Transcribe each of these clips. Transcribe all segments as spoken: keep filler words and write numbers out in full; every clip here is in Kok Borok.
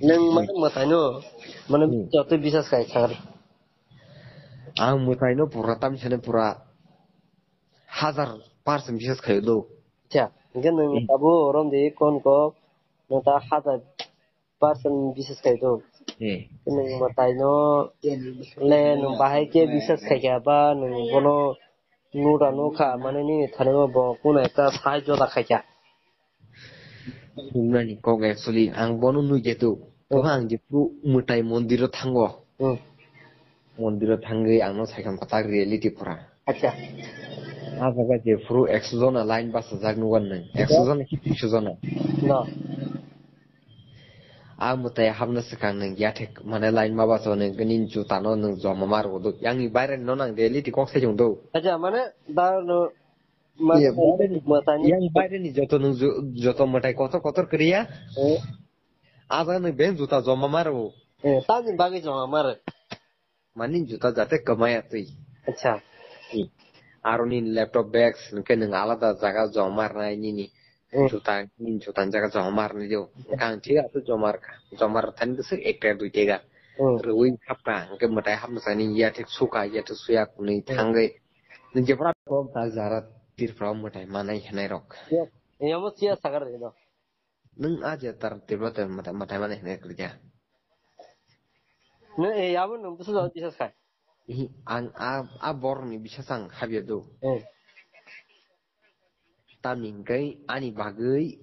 Nwng mane mwtaino, mane Hmm. joto bisas khai sakha. Ang mwtaino pura tamsene pura hazar percent bisas khaio do. Acha, hwnkhe nwng Hmm. abo orom de kon kok nwng ta hazar percent bisas khai do. Hmm. Nwng mwtaino le nwng bahai khe bisas khai kha ba nwng bono nuda nukha mane nini thani bo kuno ekta sahajyo da khai kha. Hwnmani kok actually ang bono nui jeto. Hmm. Tongkha ang jephuru mwtai mondiro thango. Hmm. Mondiro thangwi ang no saikha kwtal reality pora. Acha. A jaga jephuru ekso jona line bachajak nugo nwng. Ekso jona ki duiso jona. No. A mwtai hapna swkang nwng yathek mane line ma bachago nwng nini juta no nwng joma ma rwo do. Yang ni baire no nang reality kok sai chwng do. Acha, mane da no Iya, baireni, yang baireni joto nung jo-, joto mwtai kotor kotor kwrwi ya. Eh. A jaga nung beng juta joma maro. Eh, tamni bagwi joma maro. Mani juta jate kwmaya twi. Acha. Hmm. Aro nini laptop bag hwnkhe nung alada jaga joma rwnai nini. Hmm. Juta, nini juta jaga joma rwnai dio. Hwnkhe ang thik ase joma rwkha. Joma rwthani bwswk ek taka dui taka. Hmm. Rwui hapkha, hwnkhe mwtai hapna sani ya thik sukha, ya thik suya kunui Hmm. thangwi. Nwng jephru kok ta jara Tripura mwtai manai hinai rok. Yes. Yamo siya sagar rok. Nwng a je tar Tripura te mwtai, mwtai manai hinai kwrwikha. Nwng e yabo nwng bwswk jora bisas khai. Ihi, ang a, a borokni bisas ang habya do. Eh. Tamni hwnkhe ani bagwi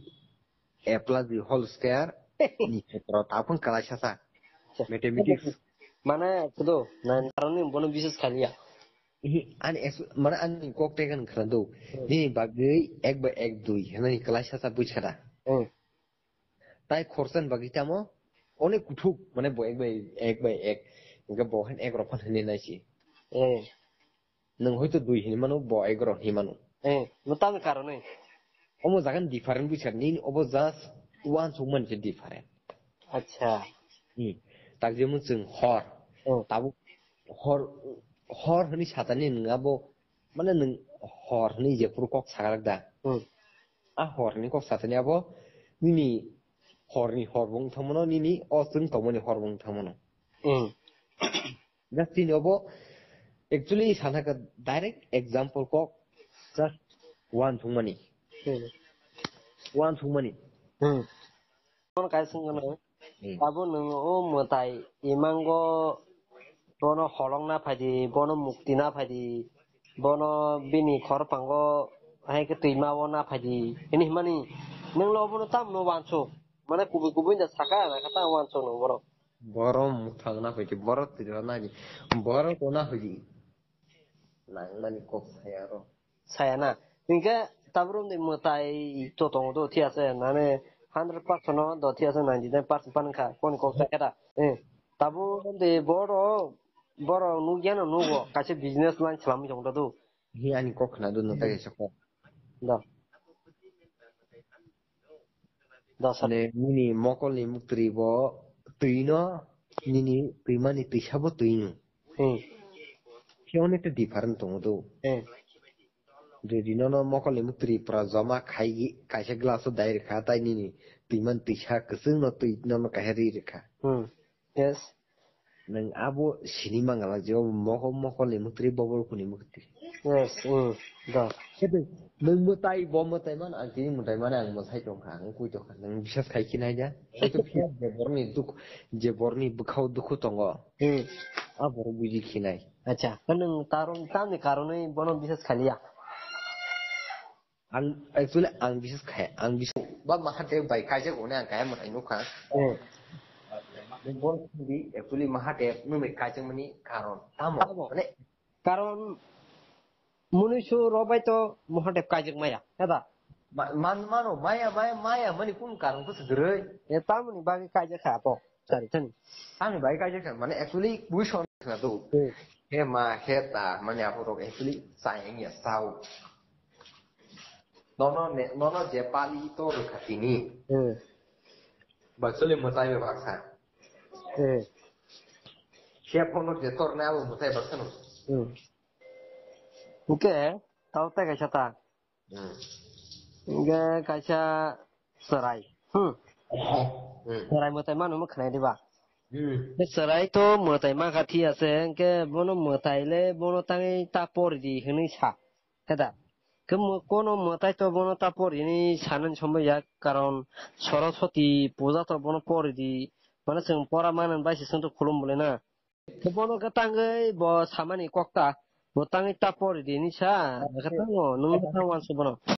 A plus B whole square ni sutro tabuk kwlai sasa. Mathematics. Mane kudo, nine karoni bono bisas khaliya. Ihi, ani ex-, mane ani kok tegan khna do. Hmm. Nini bagwi ek by ek dui, hinani kwlai sasa buj khada. Hmm. Tai khorsan bagwi tamo, onek kuthuk, mane bo ek by ek by ek, hwnkhe bo hen ek rok phan hinwi naisi. Hmm. Nwng hoito dui hinwi mano, bo egaro hinwi mano. Eh, no tamni karone. Omo jagan different buchar, nini obo just uansukmani se different. Acha. Hmm. Tak jemon chwng hor. Oh. Tabuk hor, hor hinwi satani nwng abo, mane nwng hor hinwi jephuru kok sagalak da. Hmm. A hor hinwi kok satani abo nini horni hor bo wng thangmano, nini o chwng tongmani hor bo wng thangmano. Hmm. Just tini obo actually sana kha direct example kok just uansukmani. Hmm. Uansukmani. Hmm. Bono kaisa wngkha na, Hmm. abo nwng o mwtai imango bono holong na phaidi, bono mukti na phaidi, bono bini khor pango hai khe twima o na phaidi. Hini himani nwng lo bono tam no uansuk. Mane kubui kubui da saka na kha ta uansuk no borok. Borok mwthang na phaidi, borok twi na di, borok to na phaidi. Nangmani kok saya ro. Saya na. Hingke tabrum de mwtai to tongo do thia se nane hundred percent no do thia se ninety nine percent pan kha kon kok saya da. Eh. Tabrum de boro, boro nugya no nugo kaisa business line chlam jong do. Hi ani kok khna do no ta kaisa kok. Da. Da, sir. Mane nini mokolni muktri bo twino, nini twimani twisa bo twino. Hmm. Khe onekta different tongo do. Hmm. Jodi nono mokolni muktri pura joma khai kaisa glass o dai rwkha, tai nini twimani twisa kwchwngno twi nono kaisa ri rwkha. Hmm. Yes. Nwng abo sini mangala je obo mokol, mokolni muktri, bobol khuni muktri. Yes, mm, da. Khe twi, nwng mwtai, bo mwtai man, ang tini mwtai mane ang mwsai tongkha, ang kui tongkha, nwng bisas khai khe nai da. Hoi to phiya je borokni dukh, je borokni bwkhao dukhu tongo. Hmm. A borok buji khe nai. Acha, nwng taron, tamni karonwi bono bisas khaliya. Ang actually ang bisas khai, ang bisas ba Mahadev bai kaijak hwnwi ang kaya mwtai nukha. Hmm. Bor di actually Mahadev nungni kaijakmani karon tamo? Tamo? Mane karon munuisu rok bai to Mahadev kaijak maya, heda? Ma-, man, mano, maya, maya, maya, mani kun karon ko segere. E tamoni bagi kaijak kha to. Sari thani. Ani bai kaijak kha, mane actually bui son na do. Hmm. He ma, he ta, mane aborok actually sayang ya sao. Nono ne, nono je pali to rwkha tini. Hmm. Actually mwtai be baksa. Hmm. He phono je tor na abo mwtai baksa no. Hmm. Oke, tau ta kaisa ta. Hmm. Hingke kaisa chwrai. Hmm. Hmm. Chwrai mwtai mano wng khnai diba? Hmm. Chwrai to mwtai mankha thik ase, hwnkhe bono mwtai le bono tangwi ta pori di hwnwi sa. Heda. Khe mo-, kono mwtai to bono ta pori hwnwi sanani somoi ya, karon Saraswati puja to bono pori di. Mane chwng pora manani bai se chwng to khulum bole na. Bono khe tangwi bo samani kokta, bo tangwi ta pori di hinwi sa, khe tango, nwng khe tang uansa bono.